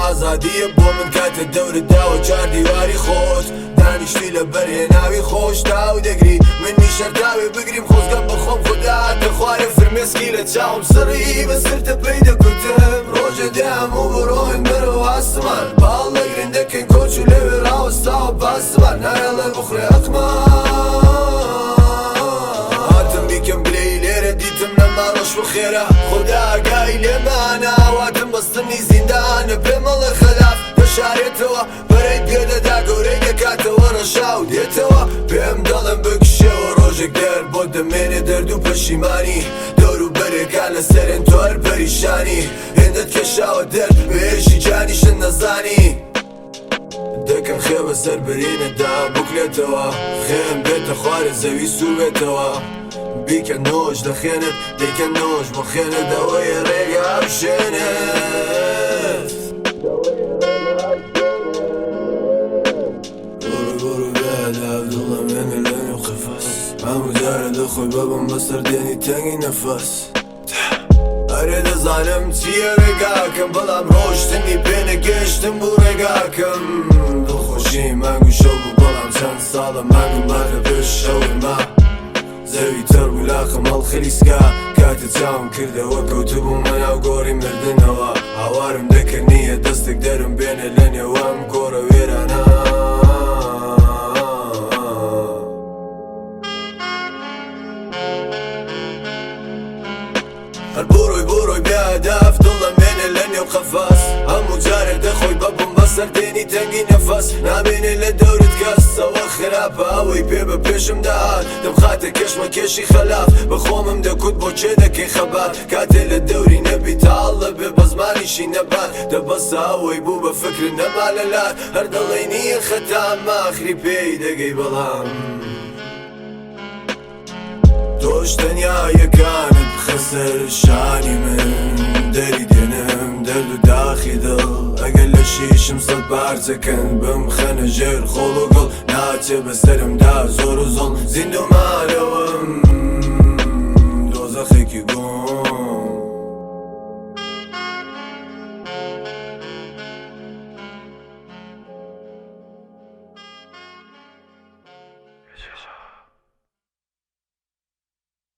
ئازادییە بۆ من کاتێ دەورت داوە چار دیواری خۆت دانیشتوی لە بەرهێناوی خۆش تاو دەگری منیش هەر تاوێ بگریم خۆزگەم بە خۆم خودا هاتە خوارێ فرمێسکی لە چاوم سڕی بە سرتە پێی دەکوتم ڕۆژێ دێ هەموو بڕۆین بەرەو ئاسمان باڵ دەگرین دەکەین کۆچ و لەوێ ڕاوەستاوە پاسمان نایەڵێ بخورێ ئەقمان هاتم بیکەم گلەیی لێرە دیتم نەما ڕەش و خێرە خودا ئاگای لێمانە ئاواتم بەستنی زیندانە پێمەڵێ خەلاف دەشارێتەوە پەرەی پێدەدا گەورەی دەکاتەوە ڕەشاو دێتەوە پێم دەڵێن بکشێوە ڕۆژێک دەرد بۆت دەمێنێ دەرد و پەشیمانی دەور و بەرێکان لەسەرێن تۆ هەر پەریشانی هێندەت کێشاوە دەرد بە ئێشی گیانیشت نەزانی دەکەم خێ بەسەر برینتدا بکلێتەوە خێم بێتە خوارێ زەوی سوور بێتەوە بیکە نۆش لە خێنت دەیکە نۆش بۆ خێنت ئەوەیە ڕێگا بشێنێت. بڕۆ بڕۆ بێ دڵ دەمێنێ لەنێو قەفەس هەموو جارێ دەخۆی بەبم بەسەر دێنی تەنگی نەفەس. ئەرێ دەزانم چییە ڕێگاکەم بەڵام ڕۆشتنی پێ نەگەشتم بوو ڕێگاکەم دڵخۆشی مانگ و شەو بوو بەڵام چەند ساڵە مانگم ماتە پێش شەورما زەوی تەڕ بوو لاقم هەڵخلیسکا کاتێ چاوم کردەوە کەوتبوومە ناو گۆڕی مردنەوە هاوارم دەکرد نییە دەستێک دەرم بێنێ لە نێو ئەم گۆڕە وێرانە. هەر بڕۆی بڕۆی بێ ئەداف دڵ دەمێنێ لە نێو قەفەس هەموو جارێک دەخۆی بە بوم بەسەر دێنی تەنگی نەفەس نامێنێ لە دەورت کەس ئەوە خراپە ئەوەی پێ بە پێشم دەهات دەمخاتە کێشمە کێشی خەلاف بە خۆمم دەکوت بۆ کێ دەکەی خەبات کاتێ لە دەوری نەبی تاڵ دەبێ بە زمانیشی نەبات دە بەسە ئەوەی بوو بە فکرت نەما لە لات هەر دەڵێی نییە خەتام ئاخری پێی دەگەی بەڵام. تۆش تەنیا یەکانت بخە سەر شانی من دەری دێنم دەرد و داخی دڵ ئەگەر لە شیشم سەد پارچەکەن بمخەنە ژێر خۆڵ و گڵ ناچێ بەسەرمدا زۆر و زۆڵ زیندوو مانەوەم دۆزەخێکی گوم.